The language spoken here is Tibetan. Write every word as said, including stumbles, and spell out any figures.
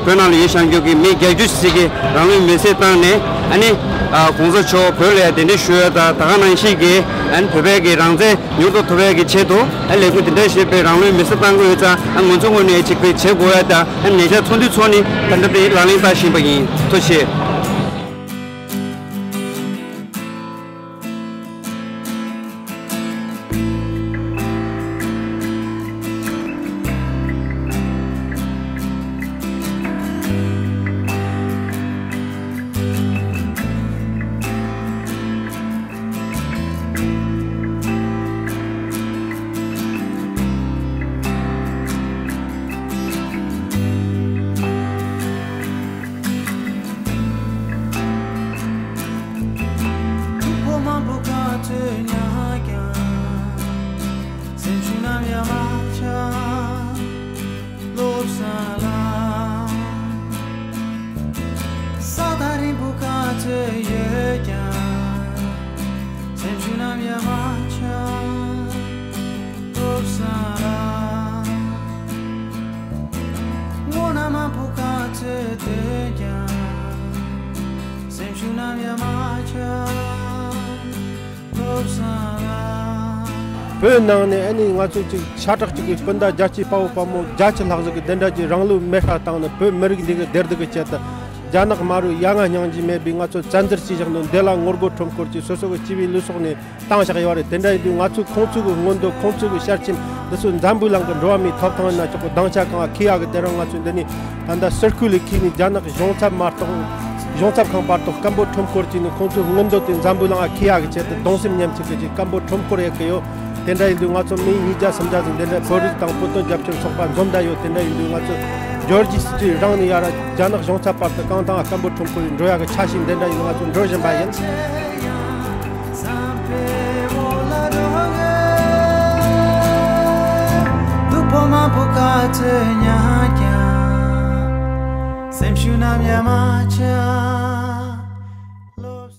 བོད་ནང་ལ་ཡོད་ཤང་རྒྱུ་གི་མི་བརྒྱད་ཅུ་ཞིག་གིས་རང་ལུས་མེར་སྲེག་བཏང་ནས། ཨ་ནི་ཨ་གོང་ས་མཆོག་བོད་ལ་ཡང་གདན་འདྲེན་ཞུ་ཡ་དང་། ད་ག་ནང་བཞིན་གྱི་ཨ་ནི་བོད་པའི་གི་རང་བཙན་མྱུར་དུ་ཐོབ་ཡ་གི་ཆེད་དུ་ཨ་ལས་འགུལ་དེ་འདྲ་ཞིག་སྤེལ། རང་ལུས་མེར་སྲེག་བཏང་གི་ཡོད་ཙང་། ཨ་ང་ཚོ་ངོས་ནས་ཅིག་དཔེ་བྱེད་དགོས་ཡ་དང་། ཨ་ཉེ་ཆར་ཚོགས་འདུ་ཚོགས་ནས་ད་ལྟ་དེ་ལག་ལེན་བསྟར་བཞིན་པ་ཡིན། ཐུགས་རྗེ་ཆེ། ཕོ་མང་པོ་ག་ཚོད་ཉག་ཀྱང་། སེམས་ཤུགས་ནམ་ཡང་མ་ཆག་བློ་བཟང་ལགས། ས་ཐག་རིང་པོ་ག་ཚོད་ཡོད་ཀྱང་། སེམས་ཤུགས་ནམ་ཡང་མ་ཆག་བློ་བཟང་ལགས། ངོ་ན་མང་པོ་ག་ཚོད་སྡོད་ཀྱང་། སེམས་ཤུགས་ནམ་ཡང་མ་ཆག་བོད་ནང་ནས་ཨ་ནི་ང་ཚོ་ཅིག་ཤ་ཁྲག་གཅིག་གི་སྤུན་ཟླ་རྒྱལ་གཅེས་དཔའ་བོ་དཔའ་མོ་བརྒྱད་ཅུ་ལྷག་ཟིག་གི་དེ་འདྲ་གྱི་རང་ལུས་མེར་སྲེག་བཏང་ནས། བོད་མི་རིགས་འདི་གི་བདེ་སྡུག་གི་ཆེད་དུ། རྒྱ་ནག་དམར་པོས་ཡ་ང་སྙིང་རྗེ་མེད་པའི་ང་ཚོ་བཙན་འཛུལ་བྱས་བཞག་ནོ་འདི་ལ་ངོ་རྒོལ་ཁྲོམ་སྐོར་གྱིས་སོ་སོ་གི་སྐྱེས་པའི་ལུས་སྲོག་ནས་བཏང་བཞག་ཡོད་རེད། དེ་འདྲ་ཡིན་དུས་ང་ཚོའི་ཁོང་ཚོའི་གི་མངོན་འདོད། ཁོང་ཚོའི་གི་ཞལ་ཆེམས་འདི་ཚོ་འཛམ་བུའི་གླིང་གི་འགྲོ་བ་མིའི་ཐོབ་ཐང་ཡིན་ན་ཆོག་གི། སྡིངས་ཆ་གང་ལ་འཁྱེར་ཡག་གི། དེ་རིང་ང་ཚོས་འདི་ནས་ད་ལྟ་ཟུར་ཁུག་ལས་འཁྱེར་ནས་རྒྱ་ནག་གཞུང་ཚབ་མ་གཏོགས། གཞུང་ཚབ་ཁང་བར་དུ་སྐད་འབོད་ཁྲོམ་སྐོར་བྱས་ནས། ཁོང་ཚོའི་མངོན་འདོད་དེ་འཛམ་བུའི་གླིང་ལ་འཁྱེར་ཡག་གི་ཆེད་དུ་གདུང་སེམས་མཉམ་སྐྱེད་ཀྱི་ཅིག་སྐད་འབོད་ཁྲོམ་སྐོར་ཡག་གི་ཡོད། དེ་འདྲ་ཡིན་དུས་ང་ཚོ་མི་ཉིས་བརྒྱ་སུམ་བརྒྱ་ཟིག་འདི་འདྲ་བོད་རིགས་དང་བོད་དོན་རྒྱབ་སྐྱོར་ཚོགས་པ་འཛོམས་བསྡད་ཡོད། དེ་འདྲ་ཡིན་དུས་ང་ཚོ་ཇོར་ཇི་སི་ཊི་རང་ནས་ཡར་རྒྱ་ནག་གཞུང་ཚབ་བར་དུ་རྐང་ཐང་སྐད་འབོད་ཁྲོམ་སྐོར་འགྲོ་ཡག་གི་འཆར་གཞི་འདི་འདྲ་ཡིན། ང་ཚོ་འགྲོ་བཞིན་པ་ཡིན། སེམས་ཤུགས་ནམ་ཡང་མ་ཆག